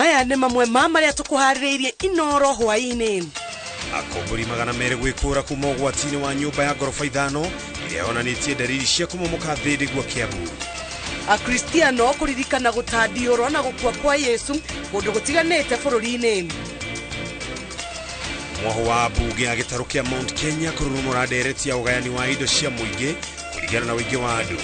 Maya nĩ mamwe ma marĩa tũkũharĩrĩirie Inoro hwaĩ-inĩ. Akombori 200 gwĩkũra kuma ũgwati-inĩ wa nyũmba ya ngoroba 5 ĩrĩa yonanĩtie ndariri cia kũmomoka Thĩndĩ Kiambu. Akristiano kũririkana gũtandiũrwo na gũkua kwa Yesu kũndũ gũtiganĩte bũrũri-inĩ. Mwaho wa mbunge ya gĩtarũ kĩa Mount Kenya kũrurumũra ndereti ya ũgayani wa indo cia mũingĩ kũringana na ũingĩ wa andũ.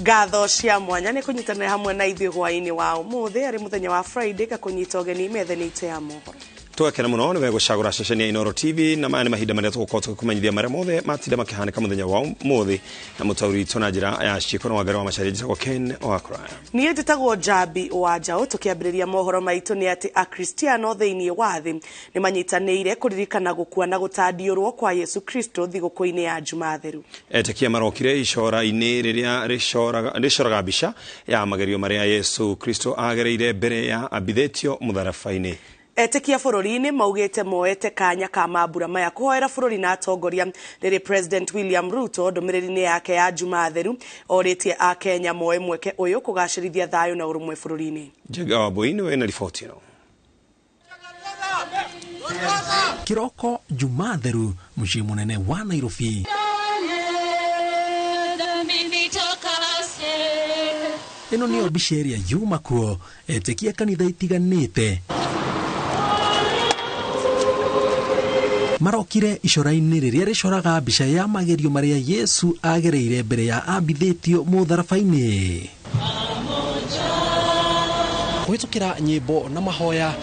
Ngatho cia mwanya nĩ kũnyitanĩra hamwe na ithuĩ hwaĩ-inĩ wa ũmũthĩ arĩ mũthenya wa Friday gakũnyita ũgeni metha-inĩ itũ ya mohoro. Tũgakena mũno nĩ we gũcagũra ceceni ya Inooro TV na maya nĩ mahinda marĩa tũgũkorwo tũgĩkũmenyithia marĩa mothe matinda makĩhanĩka mũthenya wa ũmũthĩ na mũtaũri witũ na njĩra ya ciĩko na Wangari wa Macharia. Njĩtagwo Ken Wakũraya. Niĩ njĩtagwo Njambi wa Njaũ. Tũkĩambĩrĩria mohoro maitũ nĩ atĩ Akristiano thĩinĩ wa thĩ nĩ manyitanĩire kũririkana gũkua na gũtandiũrwo kwa Yesu Kristo thigũkũ-inĩ ya Jumaa Theru. Etĩkia marokire icora-inĩ rĩrĩa rĩcoraga mbica ya magerio marĩa Yesu Kristo agereire mbere ya ambithĩtio mũtharaba-inĩ. Etĩkia bũrũri-inĩ maugĩte moete kanya ka mambura maya kũhoera bũrũri na atongoria rĩrĩ President William Ruto ndũmĩrĩri-inĩ yake ya Jumaa Theru orĩtie Akenya moe mweke ũyũ kũgacĩrithia thayũ na ũrũmwe bũrũri-inĩ. Njenga wa Mbui nĩwe na riboti ĩno. Kiroko Jumaa Theru mũciĩ mũnene wa Nairobi. Ĩno nĩyo mbica ĩrĩa yuma kuo etĩkia kanitha itiganĩte marokire icora-inĩ rĩrĩa rĩcoraga mbica ya magerio marĩa Yesu agereire mbere ya ambithĩtio mũtharaba-inĩ. Kũhĩtũkĩra nyĩmbo na mahoya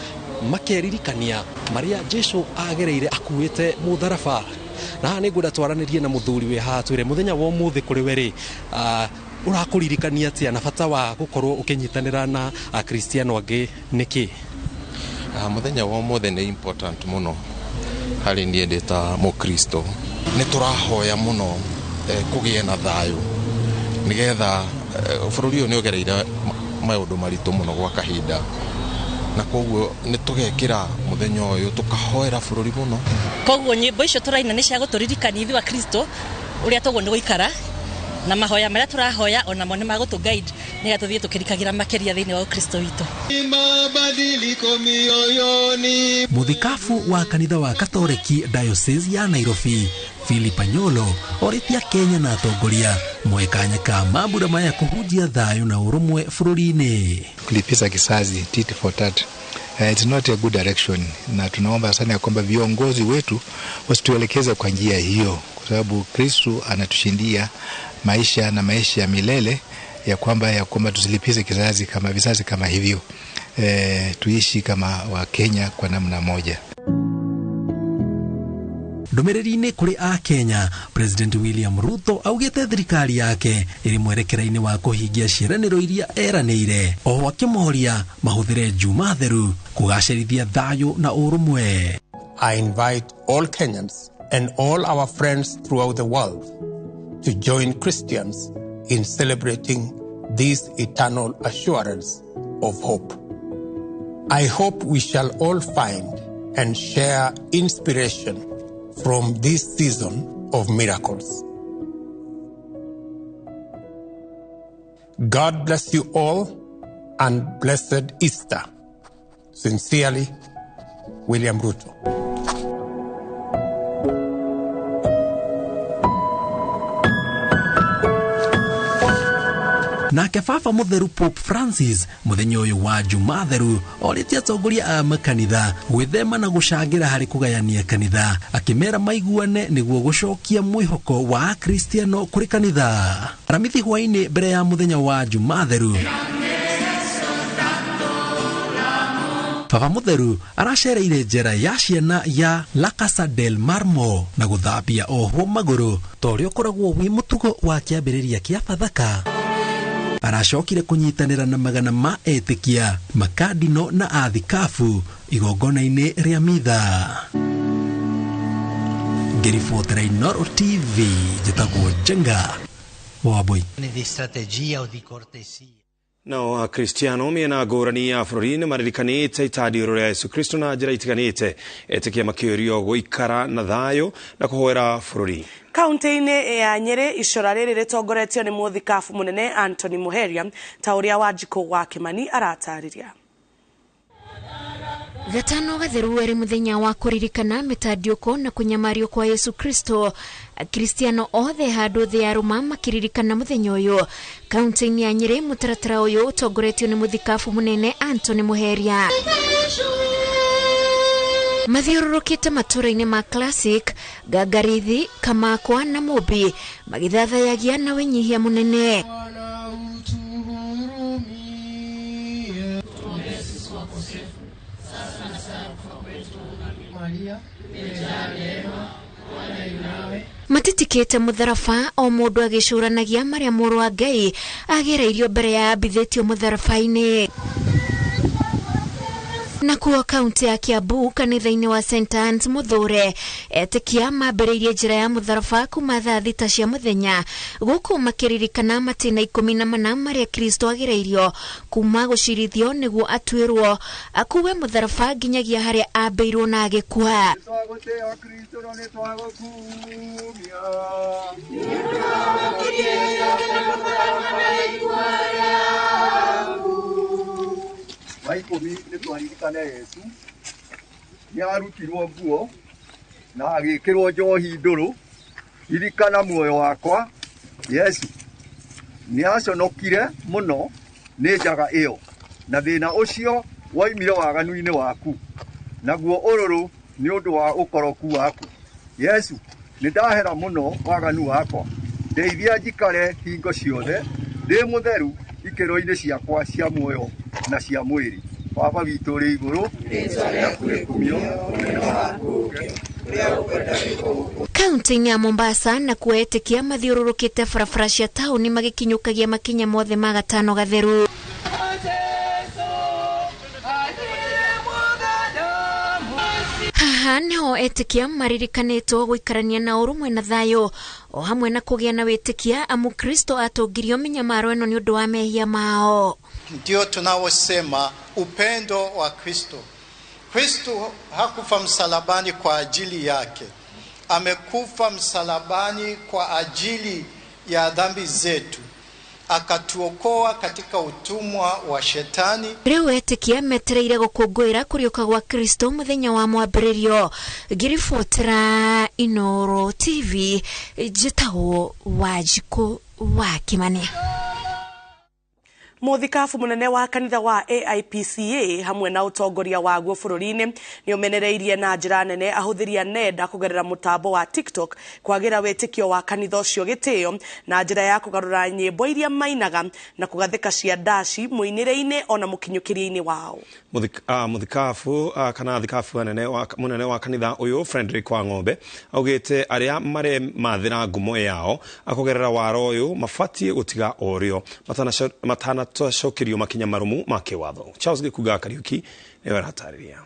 makeririkania marĩa Jesu agereire akuĩte mũtharaba. Na haha nĩngwenda twaranĩrie na mũthuri wĩ haha twĩre mũthenya wa ũmũthĩ kũrĩ we rĩ, ũrakũririkania atĩa na bata wa gũkorwo ũkĩnyitanĩra na Akristiano angĩ nĩkĩ? Mũthenya wa ũmũthĩ nĩ important mũno harĩ niĩ ndĩ ta mũkristo. Nĩ tũrahoya mũno kũgĩe na thayũ nĩgetha bũrũri ũyũ nĩ ũgereire maũndũ maritũ mũno gwa kahinda, na koguo nĩ tũgekĩra mũthenya ũyũ tũkahoera bũrũri mũno. Koguo nyĩmbo icio tũraina nĩ cia gũtũririkania ithuĩ Akristo ũrĩa tũguo nĩ gũikara na mahoya marĩa tũrahoya onamo nĩ magũtũ guide nĩgetha tũthiĩ tũkĩrikagĩra makĩria thĩinĩ wa Ũkristo witũ. Mabadiliko mioyoni. Mũthikabu wa kanitha wa Katoliki Diocese ya Nairobi Philip Anyolo orĩtie Kenya na atongoria moe kanya ka mambura maya kũhunjia thayũ na ũrũmwe bũrũri-inĩ. Kulipiza kisasi tit for tat. It's not a good direction, na tunaomba sana ya kwamba viongozi wetu wasituelekeze kwa njia hiyo, kwa sababu Kristo anatushindia maisha na maisha ya milele, ya kwamba tusilipize kizazi kama vizazi kama hivyo. Tuishi kama wa Kenya kwa namna moja. Ndũmĩrĩri-inĩ kũrĩ Akenya, President William Ruto augĩte thirikari yake ĩrĩ mwerekera-inĩ wa kũhingia ciĩranĩro iria eranĩire, oho akĩmoria mahũthĩre Jumaa Theru kũgacĩrithia thayũ na ũrũmwe. I invite all Kenyans and all our friends throughout the world to join Christians in celebrating this eternal assurance of hope. I hope we shall all find and share inspiration from this season of miracles. God bless you all and blessed Easter. Sincerely, William Ruto. Nake Baba Mũtheru Pope Francis mũthenya ũyũ wa Jumaa Theru orĩtie atongoria a makanitha gwĩthema na gũcangĩra harĩ kũgayania kanitha, akĩmera maiguane nĩguo gũcokia mwĩhoko wa Akristiano kũrĩ kanitha. Aramithi hwaĩ-inĩ mbere ya mũthenya wa Jumaa Theru, Baba Mũtheru aracereire njera ya ciana ya La Casa del Marmo na gũthambia ohwo magũrũ ta ũrĩa ũkoragwo wĩ mũtugo wa kĩambĩrĩria kĩa Bathaka. Aracokire kũnyitanĩra na magana ma etĩkia, makadino na athikabu igongona-inĩ rĩa mitha. Ngĩribotera Inooro TV, njĩtagwo Njenga wa Wambui. Nao Akristiano mĩena ngũrani ya bũrũri nĩ maririkanĩte itandĩro rĩa Yesu Kristo na njĩra itiganĩte, etĩkia makĩũrio gũikara na thayũ na kũhoera bũrũri. Kaunti-inĩ ya Nyĩrĩ icora rĩrĩ rĩtongoretio nĩ mũthikabu mũnene Anthony Muheria, ta ũrĩa Wanjikũ wa Kĩmani aratarĩria. Gatano gatheru eri muthenya wa kuririkana mitandiuko na kunyamario kwa Yesu Kristo. Akristiano othe handu thi ya ruma makiririkana muthenya uyu. Kaunti-inĩ ya Nyĩrĩ mutaratara uyu utongoretio ni muthikabu munene Anthony Muheria. Mathiũrũrũkĩte matũra-inĩ ma Classic, Gangarithi, Kamakwa na Mũmbi magĩthathayagia na wĩnyihia mũnene. Matitikĩte mũtharaba o mũndũ agĩcũranagia marĩa mũrũ wa Ngai agereirio mbere ya ambithĩtio mũtharaba-inĩ. Nakuo kaunti ya Kiambu kanitha-inĩ wa St Anne's Muthure etĩkia mambĩrĩirie njĩra ya mũtharaba kuma thaa 6 cia mũthenya gũkũ makĩririkana matĩna 14 marĩa Kristo agereirio kuma gũcirithio nĩguo atuĩrwo akuwe mũtharaba nginyagia harĩa ambĩirwo na agĩkua. Wa ikũmi nĩ twaririkane Yesu nĩ arutirwo nguo na agĩkĩrwo njohi ndũrũ. Ririkana muoyo wakwa Yesu nĩ aconokire mũno nĩ njaga ĩyo na thĩna ũcio waimire waganu-inĩ waku naguo ũrũrũ nĩ ũndũ wa ũkoroku waku. Yesu nĩ ndahera mũno waganu wakwa, ndeithia njikare hingo ciothe ndĩ mũtheru ikĩro-inĩ ciakwa cia muoyo na cia mwĩrĩ. Baba witũ ũrĩ igũrũ, rĩĩtwa rĩaku rĩkumio. Kaunti-inĩ ya Mombasa na kuo etĩkia mathiũrũrũkĩte barabara cia taũni magĩkinyũkagia makinya mothe ma gatano gatheru. Haha niho etĩkia maririkanĩtwo gũikarania na ũrũmwe na thayũ o hamwe na kũgĩa na wĩtĩkia amu Kristo atũngirio mĩnyamaro ĩno nĩ ũndũ wa mehia mao. Ndio tunaosema upendo wa Kristo. Kristo hakufa msalabani kwa ajili yake, amekufa msalabani kwa ajili ya dhambi zetu, akatuokoa katika utumwa wa shetani. Rĩu etĩkia metereire gũkũngũĩra kũriũka gwa Kristo mũthenya wa mwambĩrĩrio. Ngĩribotera Inooro TV, njĩtagwo Wanjikũ wa Kĩmani. Mũthikabu mũnene wa kanitha wa AIPCA hamwe na ũtongoria waguo bũrũri-inĩ nĩ ũmenereirie na njĩra nene ahũthĩri a nenda kũgerera mũtambo wa TikTok kwagĩra wĩtĩkio wa kanitha ũcio gĩtĩo na njĩra ya kũgarũra nyĩmbo iria mainaga na kũgathĩka cia ndaci mũinĩre-inĩ ona mũkinyũkĩrie-inĩ wao. Mũthikabu kana thikabu mũnene wa kanitha ũyũ Frederick Wang'ombe augĩte arĩa maremathĩra ngumo yao akũgerera waro ũyũ mabatiĩ gũtiga ũrĩo matanatocokerio makinya marumu ma kĩwatho. Charles Gĩkunga Kariuki nĩwe aratarĩria.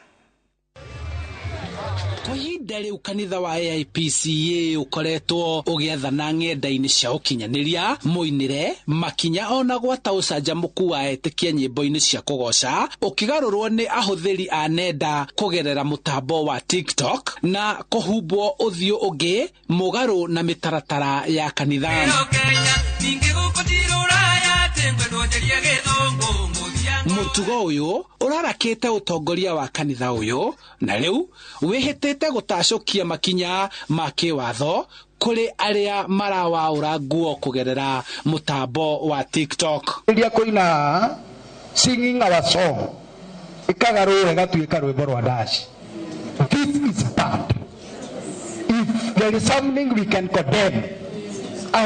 Kwa ihinda rĩu kanitha wa AIPCA ũkoretwo ũgĩathana ng'enda-inĩ cia ũkinyanĩria mũinĩre makinya ona gwata ũcanjamũku wa etĩkia nyĩmbo-inĩ cia kũgoca ũkĩgarũrwo nĩ ahũthĩri a nenda kũgerera mũtambo wa TikTok na kũhumbwo ũthiũ ũngĩ mũgarũ na mĩtaratara ya kanitha. Mũtugo ũyũ ũrarakĩte ũtongoria wa kanitha ũyũ na rĩu wĩhĩtĩte gũtacũkia makinya ma kĩwatho kũrĩ arĩa marawaũra nguo kũgerera mũtambo wa TikTok. Rĩrĩa kũina singing our song ĩkagarũra ĩgatuĩka rwĩmbo rwa dash. This is bad. If there is something we can condemn,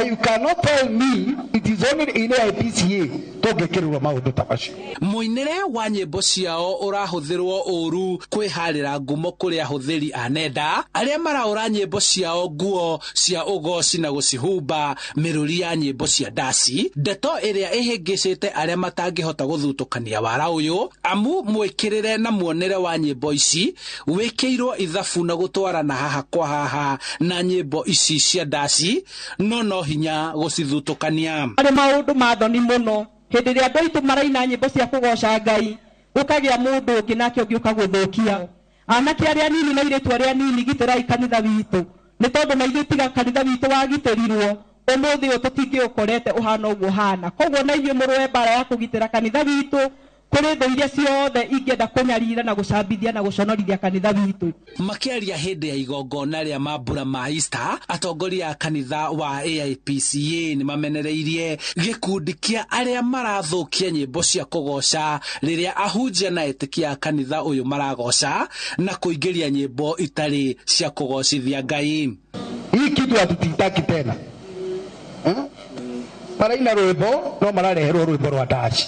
you cannot tell me it is only in AIPCA Tũngĩkĩrĩrwo maũndũ ta macio. Mũinĩre wa nyĩmbo ciao ũrahũthĩrwo ũru kwĩharĩra ngumo kũrĩ ahũthĩri a nenda arĩa maraũra nyĩmbo ciao nguo cia ũgoci na gũcihumba mĩrũri ya nyĩmbo cia ndaci, ndeto ĩrĩa ĩhĩngĩcĩte arĩa matangĩhota gũthutũkania wara ũyũ, amu mwĩkĩrĩre na muonere wa nyĩmbo ici wĩkĩirwo ithabu na gũtwarana haha kwa haha na nyĩmbo ici cia ndaci, no hinya gũcithutũkania. Arĩ maũndũ ma thoni mũno hĩndĩ ĩrĩa andũ aitũ maraina nyĩmbo cia kũgoca Ngai, gũkagĩa mũndũ ũngĩ nake ũngĩũka gũthũkia. Anake arĩa anini na airĩtu arĩa anini, gitĩrai kanitha witũ, nĩ tondũ na ithuĩ tiga kanitha witũ wagitĩrirwo ũmũthĩ ũyũ tũtingĩũkorete ũhana ũguo ũhana. Koguo na inyuĩ mũrũe mbara ya kũgitĩra kanitha witũ kũrĩ thũ iria ciothe ingĩenda kũnyarira na gũcambithia na gũconorithia kanitha witũ. Makĩaria hĩndĩ ya igongona rĩa mambura ma Easter, atongoria a kanitha wa AIPCA nĩ mamenereirie gĩkundi kĩa arĩa marathũkia nyĩmbo cia kũgoca rĩrĩa ahunjia na etĩkia a kanitha ũyũ maragoca na kũingĩria nyĩmbo itarĩ cia kũgocithia Ngai. Hii kitu hatutitaki tena. Maraina rwĩmbo no marareherwo rwĩmbo rwa ndaci.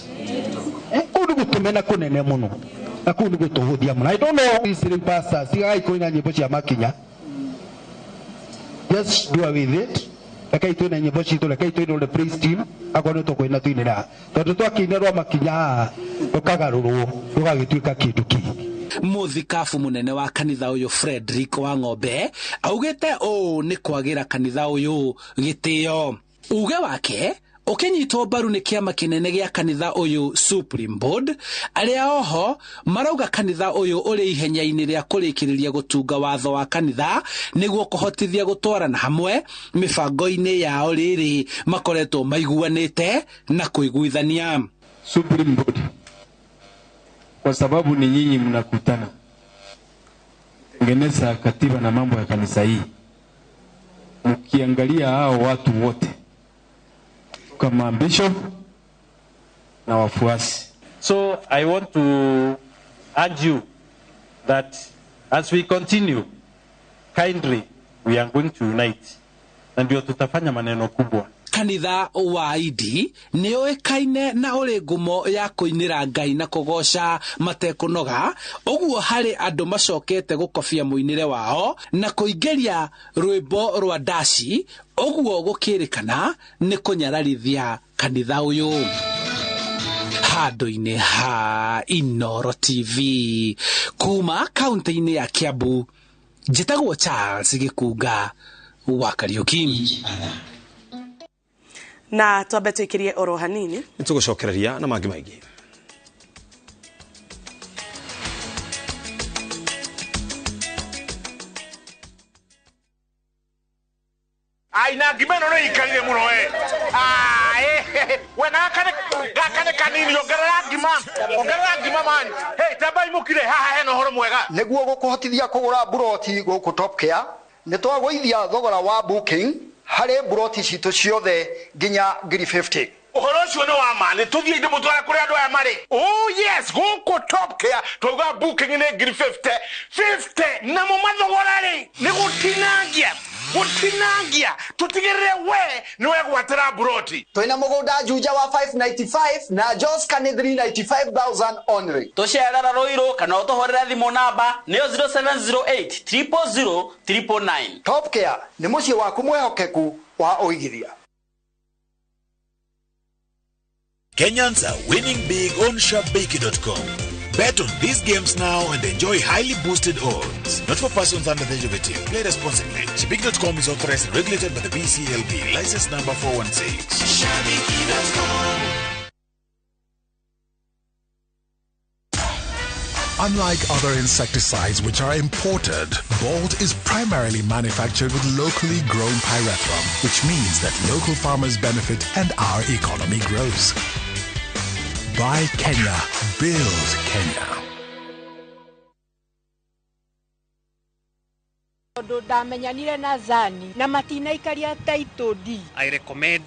Kũu nĩ gũtũmena kũnene mũno na kũu nĩ gũtũhũthia mũno. I don't know these three pastors tigai kũina nyĩmbo cia makinya. Just do away with it. Rekei twĩne nyĩmbo citũ, rekei twĩne the praise team, akorwo nĩ tũkũina tũinĩra, tondũ twakĩinĩrwo makinya haha rũkagarũrwo rũgagĩtuĩka kĩndũ kĩngĩ. Mũthikabu mũnene wa kanitha ũyũ Frederick Wang'ombe augĩte ũũ nĩ kwagĩra kanitha ũyũ gĩtĩo. Uge wake ũkĩnyitwo mbaru nĩ kĩama kĩnene gĩa kanitha ũyũ Supreme Board, arĩa oho marauga kanitha ũyũ ũrĩ ihenya-inĩ rĩa kũrĩkĩrĩria gũtunga watho wa kanitha nĩguo kũhotithia gũtwarana hamwe mĩbango-inĩ yao rĩrĩ makoretwo maiguanĩte na kũiguithania. Supreme Board, kwa sababu ni nyinyi mnakutana tengeneza katiba na mambo ya kanisa hii, mkiangalia hao watu wote kama bishop na wafuasi. So I want to urge you that as we continue, kindly we are going to unite, na ndio tutafanya maneno kubwa. Kanitha wa Idi nĩ ũĩkaine na ũrĩ ngumo ya kũinĩra Ngai na kũgoca matekũnoga, ũguo harĩ andũ macokete gũkobia mũinĩre wao na kũingĩria rwĩmbo rwa ndaci, ũguo gũkĩrĩkana nĩ kũnyararithia kanitha ũyũ. Handũ-inĩ ha Inooro TV kuma kaunti-inĩ ya Kiambu, njĩtagwo Charles Gĩkunga wa Kariuki. Na twambe twikirie oro hanini nitugucokereria na mangi maingi. Ai na ngima ĩno nĩ ikarire mũno we. We gaka nĩ kanini, ongerera ngima man. Hey, tambai mũkire haha hena ũhoro mwega. Nĩguo gũkũhotithia kũgũra mburoti gũkũ Top Care, nĩ twagũithia thogora wa booking harĩ mburoti citũ ciothe nginya 50,000. Ũhoro ũcio nĩ wa ma, nĩ tũthiĩ ndĩmũtware kũrĩa andũ aya marĩ. Oh yes, gũkũ Top Care twauga booking nĩ 50,000 50, namo mathogora rĩ nĩ gũtinangia tũtigĩrĩre we nĩ wegwatĩra mburoti. Twĩna mũgũnda Juja wa 595 na Joska nĩ 395,000 only. Tũcerera Ruiru kana ũtũhũrĩre thimũ namba nĩyo 0708 000 999. Top Care nĩ mũciĩ waku mwĩhokeku wa ũigithia. Kenyans are winning big on Shabiki.com. Bet on these games now and enjoy highly boosted odds. Not for persons under the age of 18. Play responsibly. Shabiki.com is authorized and regulated by the BCLB. License number 416. Shabiki.com. Unlike other insecticides which are imported, Bolt is primarily manufactured with locally grown pyrethrum, which means that local farmers benefit and our economy grows. Buy Kenya, build Kenya. I recommend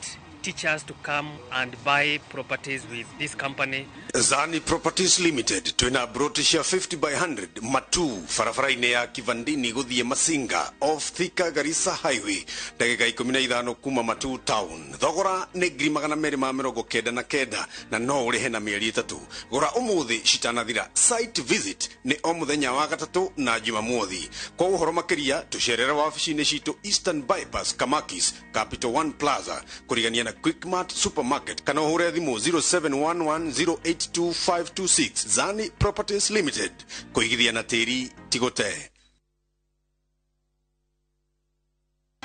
teachers to come and buy properties with this company. Zani Properties Limited twina broti cia 50 by 100 matu barabara-inĩ ya Kivandini guthie Masinga off Thika Garissa Highway ndagĩka 15 kuma Matu town. Thogora nĩ 299 na no ũrĩhe na mĩeri 3. Gũra ũmũthĩ citanathira. Site visit nĩ o mũthenya wa gatatũ na Jumamothi. Kwa ũhoro makĩria tũcerere wabici-inĩ citũ Eastern Bypass Kamakis Capital One Plaza kũrigania na Quickmart Supermarket kana ũhũre thimũ 0711082526. Zani Properties Limited, kũigithia na tĩri ti gũte.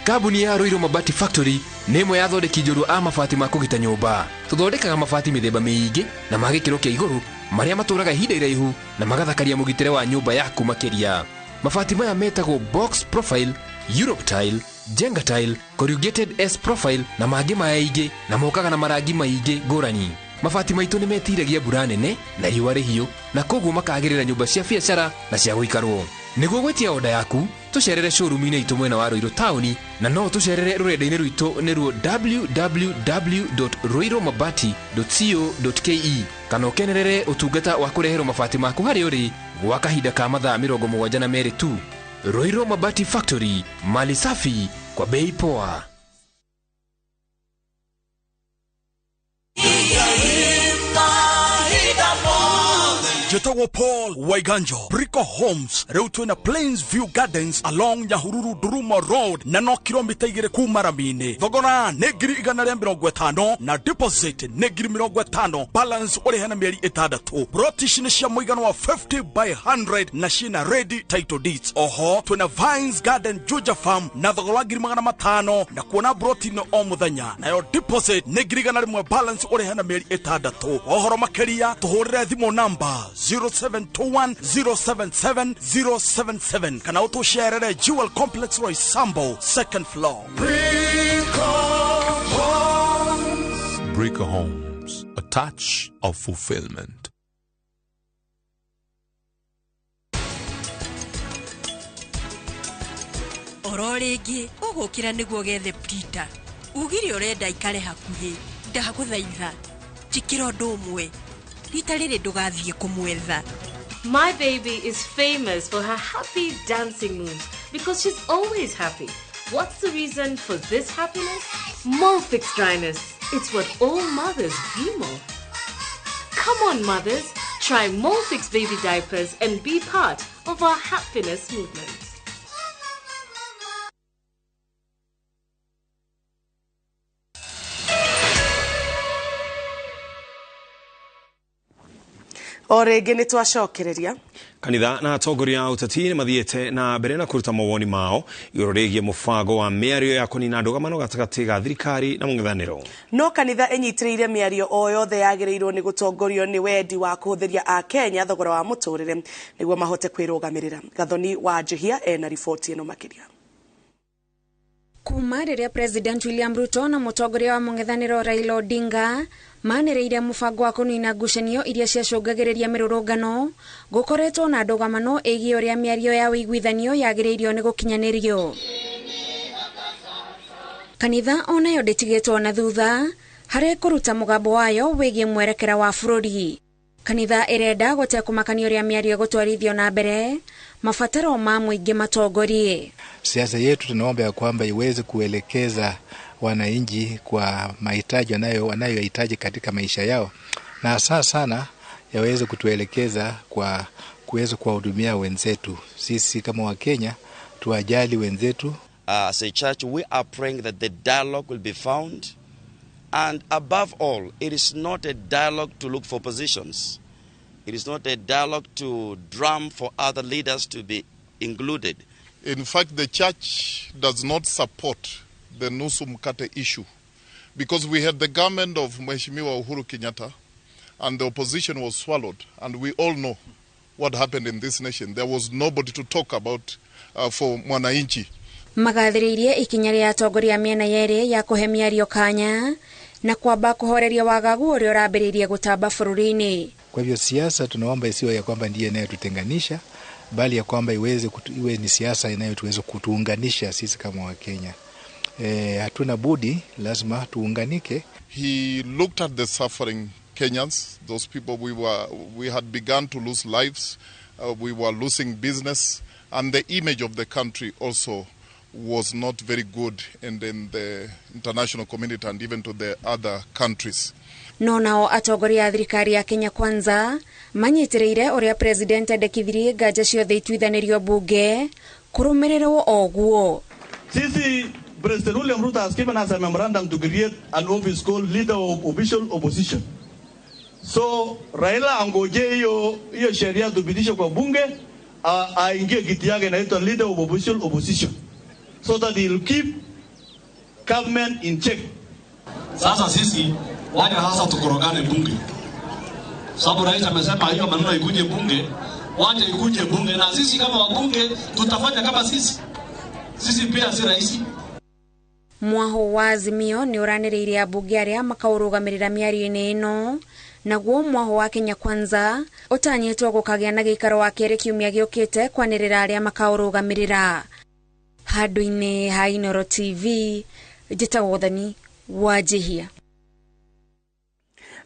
Kambuni ya Ruiru Mabati Factory nĩ ĩmwe ya athondeki njorua a mabati ma kũgita nyũmba. Tũthondekaga mabati mĩthemba mĩingĩ na ma gĩkĩro kĩa igũrũ marĩa matũraga ihinda iraihu na magathakaria mũgitĩre wa nyũmba yaku makĩria. Mabati maya metagwo box profile, Europe tile, Jenga tile, corrugated S profile na mangĩ maingĩ na mokaga na marangi maingĩ ngũrani. Mabati maitũ nĩ metiragia mbura nene na riũa rĩhiũ na koguo makagĩrĩra nyũmba cia biacara na cia gũikarwo. Nĩguo gwĩtia oda yaku tũcerere showroom-inĩ itũ mwena wa Ruiru taũni na no tũcerere rũrenda-inĩ rwitũ nĩruo www.ruirumabati.co.ke kana ũkenerere ũtungata wa kũreherwo mabati maku harĩa ũrĩ gwa kahinda ka mathaa 72 tu. Ruiru Mabati Factory, mali safi kwa bei poa. Jetagwo Paul Waiganjo, Brico Homes, rĩu twĩna Plains View Gardens along Nyahururu Duruma Road na no kilomita 2 kuma rami-inĩ. Thogora nĩ 150 na deposit nĩ 50,000, balance ũrĩhe na mĩeri 6. Broti ici nĩ cia mũigana wa 50 by 100 na ciĩna ready title deeds. Oho twĩna Vines Garden Juja Farm na thogora wa 500,000 na kuona broti no o mũthenya, nayo deposit nĩ 100,000, balance ũrĩhe na mĩeri 6. Ũhoro makĩria tũhũrĩre thimũ namba 0721 077 077 kana ũtũcerere Jewel Complex Roysambu second floor. Brico Homes, a touch of fulfillment. Oro rĩngĩ ũgũkĩra nĩguo gethe printer. Ugire ũrenda ikare hakuhĩ, ndagũthaitha njĩkĩra ũndũ ũmwe rita rĩrĩ ndũgathiĩ kũmwetha. My baby is famous for her happy dancing moves because she's always happy. What's the reason for this happiness? Molfix dryness. It's what all mothers dream of. Come on, mothers, try Molfix baby diapers and be part of our happiness movement. O rĩngĩ nĩ twacokereria kanitha na atongoria a ũteti nĩ mathiĩte na mbere na kũruta mawoni mao igũrũ rĩgiĩ mũbango wa mĩario ya kũnina ndũgamano gatagatĩ ga thirikari na mũng'ethanĩro. No kanitha ĩnyitĩrĩire mĩario o yothe yagĩrĩirwo nĩ gũtongorio nĩ wendi wa kũhũthĩria Akenya thogora wa mũtũrĩre nĩguo mahote kwĩrũgamĩrĩra. Gathoni wa Njihia ena riboti ĩno makĩria. Kuma rĩrĩa President William Ruto na mũtongoria wa mũng'ethanĩro Raila Odinga manĩrĩire mũbango wa kũnina ngucanio iria ciacũngagĩrĩria mĩrũrũngano, gũkoretwo na ndũgamano ĩgiĩ ũrĩa mĩario ya ũiguithanio yagĩrĩirio nĩ gũkinyanĩrio. Kanitha onayo ndĩtigĩtwo na thutha harĩ kũruta mũgambo wayo wĩgiĩ mwerekera wa bũrũri. Kanitha ĩrenda gũtekũmakania ũrĩa mĩario ĩgũtwarithio na mbere, mabataro ma mũingĩ matongorie. Siasa yetu tunaomba ya kwamba iweze kuelekeza wananchi kwa mahitaji wanayohitaji katika maisha yao, na hasa sana yaweze kutuelekeza kwa kuweza kuwahudumia wenzetu. Sisi kama Wakenya tuwajali wenzetu. As a church we are praying that the dialogue will be found, and above all it is not a dialogue to look for positions. It is not a dialogue to drum for other leaders to be included. In fact, the church does not support the Nusu Mkate issue because we had the government of Mheshimiwa Uhuru Kenyatta and the opposition was swallowed, and we all know what happened in this nation. There was nobody to talk about for mwananchi. Magathĩrĩirie ikinya rĩa atongoria mĩena yerĩ ya kũhe mĩario kanya na kwamba kũhoreria wagagu ũrĩa ũrambĩrĩirie gũtamba bũrũri-inĩ. Kwa hivyo siasa tunaomba isiwe ya kwamba ndiye inayotutenganisha, bali ya kwamba iwe ni siasa inayotuweza kutuunganisha sisi kama Wakenya. Hatuna budi, lazima tuunganike. He looked at the suffering Kenyans, those people we had begun to lose lives, we were losing business, and the image of the country also was not very good in the international community and even to the other countries. No nao atongoria a thirikari ya Kenya Kwanza manyitĩrĩire ũrĩa president endekithirie nganja ciothe ituithanĩrio bunge kũrũmĩrĩrwo oguo. Sisi President William Ruto has given us a memorandum to create an office called Leader of Official Opposition. So Raila angoje hiyo sheria tupitishe kwa bunge, aingie kiti yake inaitwa Leader of Official Opposition, so that he will keep government in check. Sasa sisi wacha sasa tukorogane bunge, sababu rais amesema hiyo maneno ikuje bunge, wacha ikuje bunge, na sisi kama wabunge tutafanya kama sisi. Sisi pia si rais. Mwaho wa Azimio ni ũranĩrĩire ambunge arĩa makaũrũgamĩrĩra mĩario-inĩ ĩno, naguo mwaho wa Kenya Kwanza ũtanyĩtwo gũkagĩa na gĩikaro wa kerĩ kiumia gĩũkĩte kwanĩrĩra arĩa makaũrũgamĩrĩra. Handũ-inĩ ha Inooro TV, njĩtagwo Thani wa Njihia.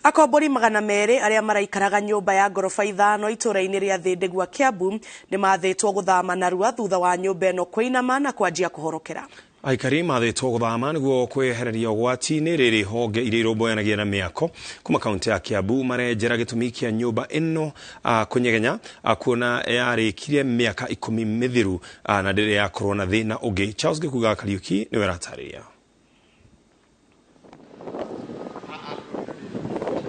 Akombori 200 arĩa maraikaraga nyũmba ya ngoroba 5 itũũra-inĩ rĩa Thĩndĩgua Kiambu nĩmathĩtwo gũthama narua thutha wa nyũmba ĩno kũinama na kwanjia kũhorokera. Aikari mathĩtwo gũthama nĩguo kwehereria ũgwati-inĩ rĩrĩ honge iria irũmbũyanagia na mĩako kuma kaunti ya Kiambu marenjera gĩtũmi kĩa nyũmba ĩno kũnyegenya kuona yarĩkirie mĩaka 10 mĩthiru na ndĩrĩ yakorwo na thĩna ũngĩ. Charles Gĩkuga Kariuki nĩwe aratarĩria.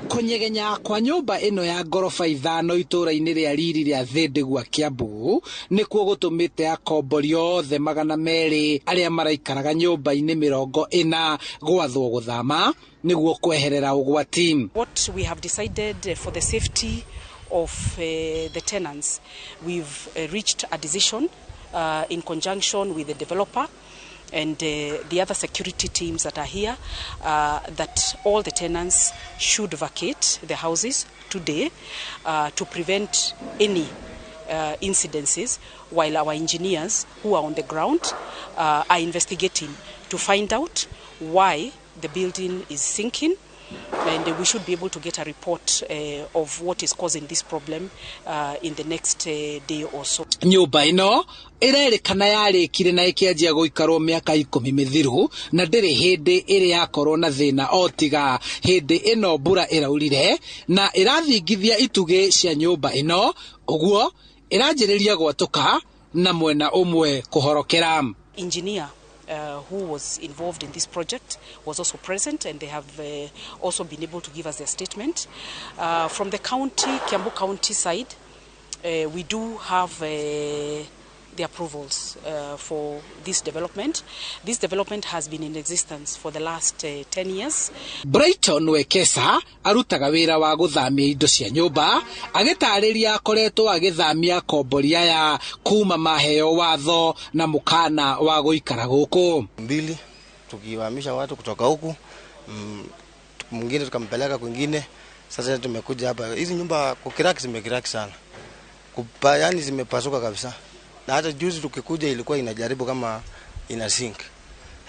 Kũnyegenya kwa nyũmba ĩno ya ngoroba 5 itũũra-inĩ rĩa riri rĩa Thĩndĩgua Kiambu nĩkuo gũtũmĩte akombori othe 200 arĩa maraikaraga nyũmba-inĩ 40 gwathwo gũthama nĩguo kweherera ũgwati. What we have decided for the safety of the tenants, we've reached a decision in conjunction with the developer and the other security teams that are here, that all the tenants should vacate the houses today to prevent any incidences, while our engineers who are on the ground are investigating to find out why the building is sinking, and we should be able to get a report of what is causing this problem in the next day or so. Nyũmba ĩno ĩrerĩkana yarĩkire na ĩkĩanjia gũikarwo mĩaka 10 mĩthiru na ndĩrĩ hĩndĩ ĩrĩ yakorwo na thĩna o tiga hĩndĩ ĩno mbura ĩraurire na ĩrathingithia itugĩ cia nyũmba ĩno, ũguo ĩranjĩrĩria gwatũka na mwena ũmwe kũhorokera. Engineer who was involved in this project was also present, and they have also been able to give us their statement. From the county, Kiambu County side, we do have the approvals for this development. This development has been in existence for the last 10 years. Brighton Wekesa arutaga wĩra wa gũthamia indo cia nyũmba agĩtarĩria akoretwo agĩthamia kombori aya kuma maheo watho na mũkana wa gũikara gũkũ. Mbili tukiwahamisha watu kutoka huku, mwingine tukampeleka kwingine. Sasa tumekuja hapa, hizi nyumba kukiraki zimekiraki sana, yani zimepasuka kabisa. Na hata juzi tukikuja ilikuwa inajaribu kama ina sink.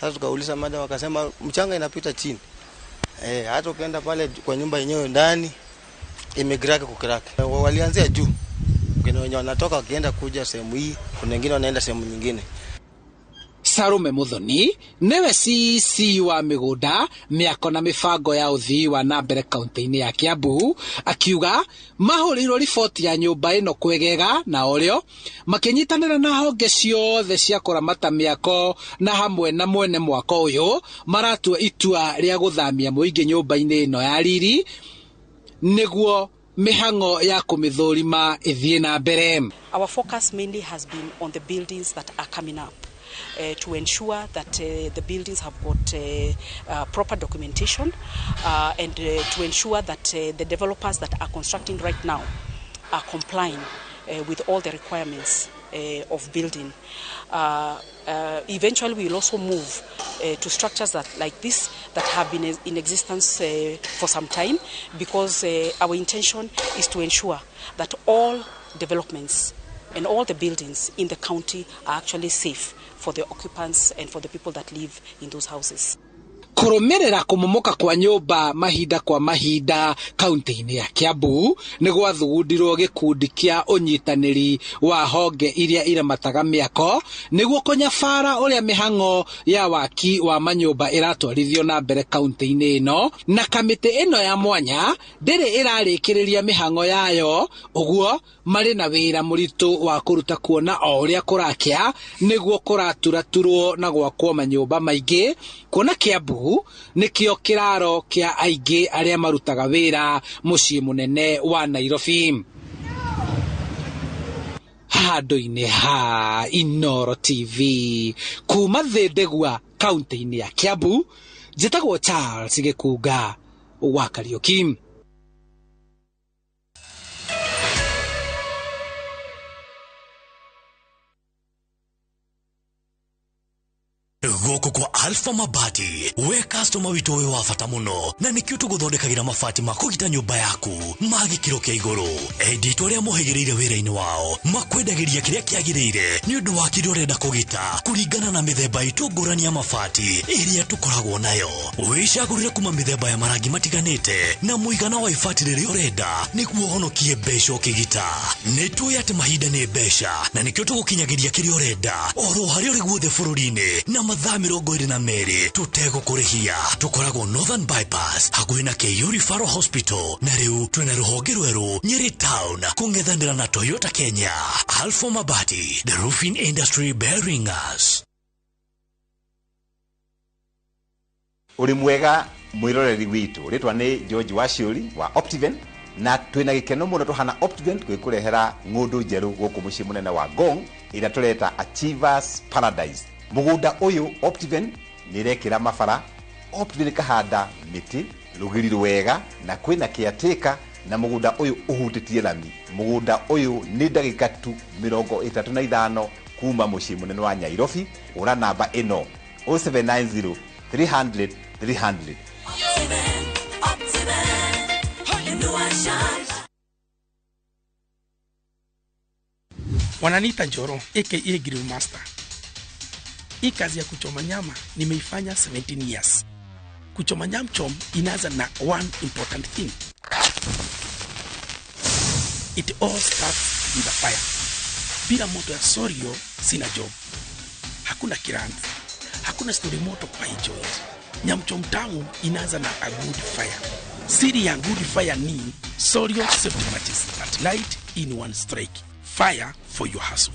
Sasa tukauliza madam, wakasema mchanga inapita chini. Hata ukienda pale kwa nyumba yenyewe ndani imegraki kukiraki. Walianzia juu. Kuna wenye wanatoka wakienda kuja sehemu hii, kuna wengine wanaenda sehemu nyingine. Sarume Muthoni niwe CEC wa migunda miako na mibango ya uthii wa na mbere kaunti-inĩ ya Kiambu akiuga mahũrĩirwo riboti ya nyũmba ĩno kwegega na ũrĩo makĩnyitanĩra na honge ciothe cia kũramata mĩako na hamwe na mwene mwako ũyũ maratua itua rĩa gũthamia mũingĩ nyũmba-inĩ ĩno ya riri nĩguo mĩhang'o ya kũmĩthũrima ĩthiĩ na mbere. Our focus mainly has been on the buildings that are coming up. To ensure that the buildings have got proper documentation and to ensure that the developers that are constructing right now are complying with all the requirements of building. Eventually we will also move to structures that like this that have been in existence for some time, because our intention is to ensure that all developments And all the buildings in the county are actually safe for the occupants and for the people that live in those houses. Kũrũmĩrĩra kũmomoka kwa nyũmba mahinda kwa mahinda kaunti-inĩ ya Kiambu nĩ gwathugundirwo gĩkundi kĩa ũnyitanĩri wa honge iria iramataga mĩako nĩguo kũnyabara ũrĩa mĩhang'o ya waki wa manyũmba ĩratwarithio na mbere kaunti-inĩ ĩno, na kamĩtĩ ĩno ya mwanya ndĩrĩ ĩrarĩkĩrĩria mĩhang'o yayo, ũguo marĩ na wĩra mũritũ wa kũruta kuona o ũrĩa kũrakĩa nĩguo kũraturaturwo na gwakwo manyũmba maingĩ, kuona Kiambu nĩkĩo kĩraro kĩa aingĩ arĩa marutaga wĩra mũciĩ mũnene wa Nairobi. Handũ-inĩ ha Inooro TV kuma Thĩndĩgua kaunti-inĩ ya Kiambu, njĩtagwo Charles Gĩkunga wa Kariũki. Gũkũ kwa Alpha Mabati, we customer witũ wĩ wa bata mũno, na nĩkĩo tũgũthondekagĩra mabati ma kũgita nyũmba yaku ma gĩkĩro kĩa igũrũ. Endi itũ arĩa mohĩgĩrĩire wĩra-inĩ wao makwendagĩria kĩrĩa kĩagĩrĩire nĩ ũndũ wa kĩrĩa ũrenda kũgita kũringana na mĩthemba itũ ngũrani ya mabati ĩrĩa tũkoragwo nayo. Wĩcagũrĩre kuma mĩthemba ya marangi matiganĩte na mũigana wa ibati rĩrĩa ũrenda nĩguo ũhonokie mbeca ũkĩgita. Nĩ tũĩ atĩ mahinda nĩ mbeca na nĩkĩo tũgũkinyagĩria kĩrĩa ũrenda oro harĩa ũrĩ guothe bũrũri-inĩ na mathaa 22 tũtegũkũrĩhia. Tũkoragwo Northern Bypass hakuhĩ na KU Referral Hospital, na rĩu twĩna rũhonge rwerũ Nyeri Town kũng'ethanĩra na Toyota Kenya. Alpha Mabati, the roofing industry bearing us. Ũrĩ mwega mwĩroreri witũ, rĩtwa nĩ George Waciũri wa Optiven, na twĩna gĩkeno mũno tũhana Optiven gwĩkũrehera ng'ũndũ njerũ gũkũ mũciĩ mũnene wa Ngong ĩrĩa tũreta Achievers Paradise. Mũgũnda ũyũ Optiven nĩ ĩrekĩra mabara, Optiven ĩkahanda mĩtĩ rũgiri rwega na kwĩna caretaker, na mũgũnda ũyũ ũhutĩtie rami. Mũgũnda ũyũ nĩ ndagĩka tu 35 kuma mũciĩ mũnene wa Nairobi. Ũra namba ĩno 0790 300 300. Wananiita Njoro aka Grill Master. Hii kazi ya kuchoma nyama nimeifanya 17 years. Kuchoma nyam chom inaanza na one important thing. It all starts with a fire. Bila moto ya Sorio sina job. Hakuna kiranzi. Hakuna story moto kwa hii joint. Nyam chom tamu inaanza na a good fire. Siri ya good fire ni Sorio safety matches that light in one strike. Fire for your hustle.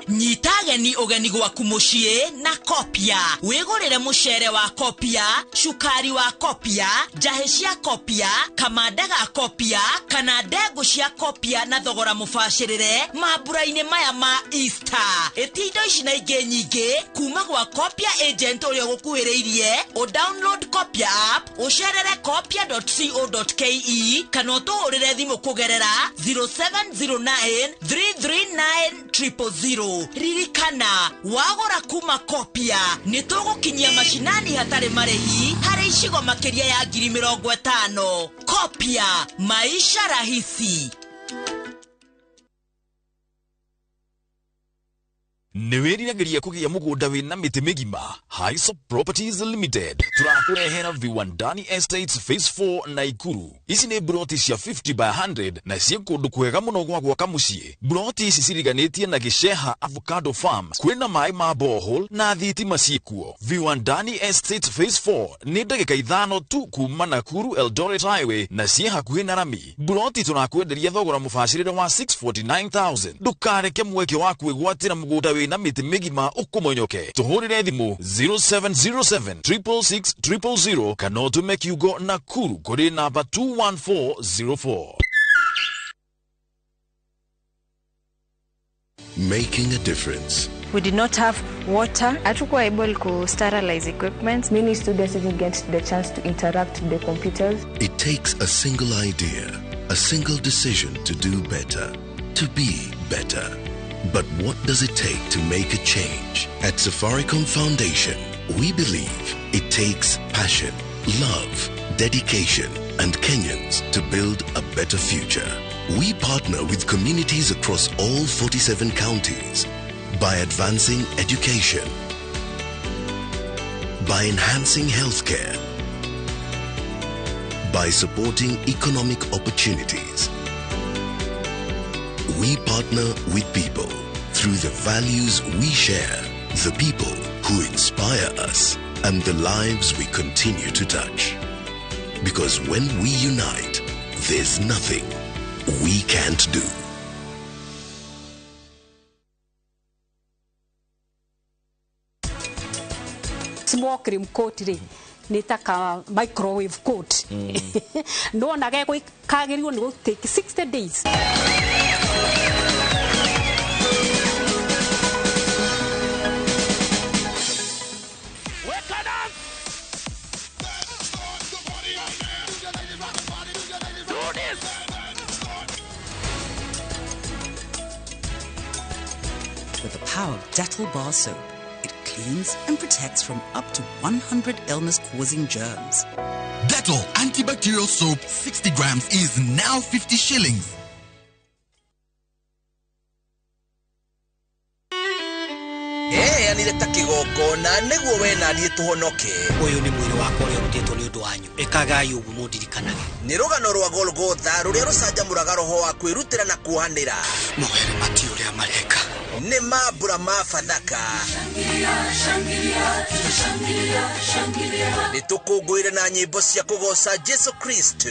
Nyita ageni ũgeni gwaku mũciĩ na Kopia. Wĩgũrĩre mũcere wa Kopia, cukari wa Kopia, njahĩ cia Kopia, kamanda ga Kopia, kana ndengũ cia Kopia na thogora mũbacĩrĩre mambura-inĩ maya ma Easter. Ĩtia indo ici na ingĩ nyingĩ kuma gwa Kopia agent ũrĩa ũgũkuhĩrĩirie, ũ download Kopia app, ũcerere kopia.co.ke kana ũtũhũrĩre thimũ kũgerera 0709 339 000. Ririkana wagũra kuma Kopia nĩ tũgũkinyia macinani hatarĩ marĩhi harĩ icigo makĩria ya 50,000. Kopia, maisha rahisi. Nĩ wĩriragĩria kũgĩa mũgũnda wĩna mĩtĩ mĩgima? Hisop Properties Limited tũrakũrehera Viwandani Estates Phase 4 Naikuru. Ici nĩ broti cia 50 by 100 na ciĩ kũndũ kwega mũno gwa gwaka mũciĩ. Broti ici ciriganĩtie na Gĩceha Avocado Farm, kwĩna maĩ ma borehole na thitima ciĩkuo. Viwandani Estates Phase 4 nĩ ndagĩka 5 tu kuma Nakuru Eldoret Highway na ciĩ hakuhĩ na rami. Broti tũrakwenderia thogora mũbacĩrĩre wa 649,000. Ndũkareke mweke wa kwĩgwatĩra mũgũnda wĩna mĩtĩ mĩgima ũkũmonyoke. Tũhũrĩre thimũ 0707 666 000 kana ũtũme kiugo Nakuru kũrĩ namba 21404. Making a difference. We did not have water. Hatukuwa able to sterilize equipment. Many students didn't get the chance to interact with the computers. It takes a single idea, a single decision to do better, to be better. But what does it take to make a change? At Safaricom Foundation, we believe it takes passion, love, dedication, and Kenyans to build a better future. We partner with communities across all 47 counties by advancing education, by enhancing healthcare, by supporting economic opportunities. We partner with people through the values we share, the people who inspire us, and the lives we continue to touch. Because when we unite, there's nothing we can't do. Small cream coat rĩ nĩ ta ka microwave coat no na kagĩrĩirwo nĩ gũ take 60 days. With the power of Dettol bar soap, it cleans and protects from up to 100 illness-causing germs. Dettol antibacterial soap 60 grams is now 50 shillings. Eheanire ta kĩgongona nĩguo we na niĩ tũhonoke. Ũyũ nĩ mwĩrĩ wakwa ũrĩa ũrutĩtwo nĩ ũndũ wanyu. Ĩkagai ũguo mũndirikanage. Nĩ rũgano rwa Golgotha rũrĩa rũcanjamũraga roho wa kwĩrutĩra na kuohanĩra. Mohere mati ũrĩa mareka. Nĩ mambura ma Bathaka. Nĩ tũkũngũĩre na nyĩmbo cia kũgoca Jesu Kristo.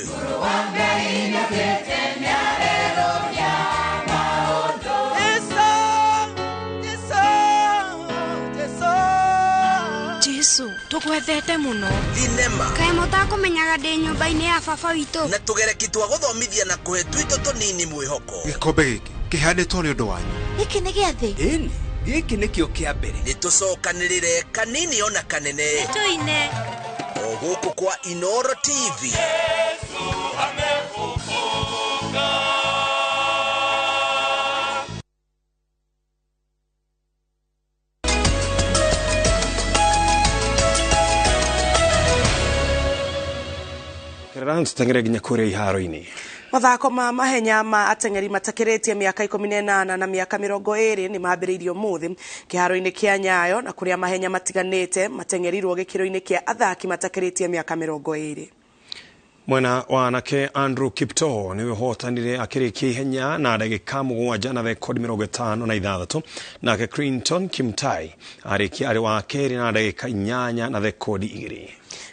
Jesu tukwendete muno. Thinema kaĩ mũtakũmenyaga ndĩ nyũmba-inĩ ya baba witũ. Na tũgereki twa gũthomithia na kũhe twitũ tũnini mwĩhoko. Gĩkombe gĩkĩ kĩheanĩtwo nĩ ũndũ wanyu. Gĩkĩ nĩ gĩathĩ? Ĩni, gĩkĩ nĩkĩo kĩa mbere. Nĩ tũcokanĩrĩre kanini ona kanene. Tũine o gũkũ kwa Inoro TV. Yesu amefufuka. Tuteng'ere nginya kũrĩa iharo-inĩ. Mathako ma mahenya ma ateng'eri matakĩrĩtie mĩaka 18 na mĩaka 20 nĩ mambĩrĩirio ũmũthĩ kĩharo-inĩ kĩa Nyayo na kũrĩa mahenya matiganĩte mateng'erirwo gĩkĩro-inĩ kĩa athaki matakĩrĩtie mĩaka 20. Mwena wa anake Andrew Kiptoo niwe ũhotanire akĩrĩkia ihenya na ndagĩka 7 na thekondi 56, nake Clinton Kimtai arĩkia arĩ wa kerĩ na ndagĩka 8 na thekondi 2.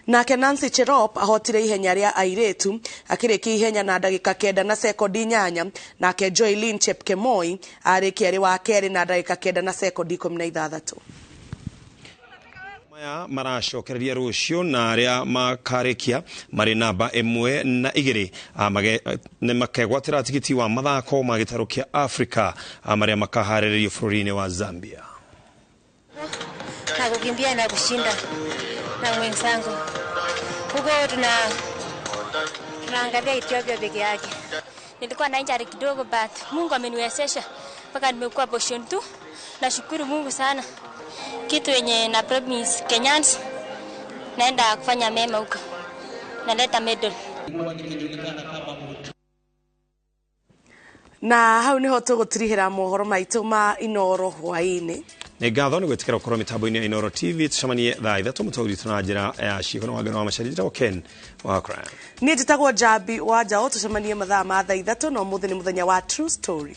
Nake Nancy Cherop ahotire ihenya rĩa airĩtu akĩrĩkia ihenya na ndagĩka 9 na sekondi 8, nake Joylin Chepkemoi arĩkia arĩ wa kerĩ na ndagĩka 9 na sekondi 16. Maya maracokereria rũciũ na arĩa makarĩkia marĩ namba 1 na 2 nĩ makegwatĩra tigiti wa mathako ma gĩtarũ kĩa Afrika marĩa makaharĩrĩrio bũrũri-inĩ wa Zambia. Na kukimbia na kushinda na mwenzangu huko tunaangalia Ethiopia peke yake. Nilikuwa na injury kidogo but Mungu ameniwezesha mpaka nimekuwa position 2. Nashukuru Mungu sana. Kitu yenye na promise Kenyans, naenda kufanya mema huko. Naleta medal. Na hau niho tũgũtirihĩra mohoro maitũ ma Inoro hwaĩ-inĩ. Nĩ ngatho nĩ gwĩtĩkĩra gũkorwo mĩtambo-inĩ ya Inoro TV. Tũcemanie thaa 3 mũtũũri na njĩra ya ciĩko na wangano wa Macharia. Njĩtagwo Ken wa Crime. Niĩ njĩtagwo Njambi wa Njaũ. Tũcemanie mathaa ma thaa 3 na ũmũthĩ nĩ mũthenya wa True Story.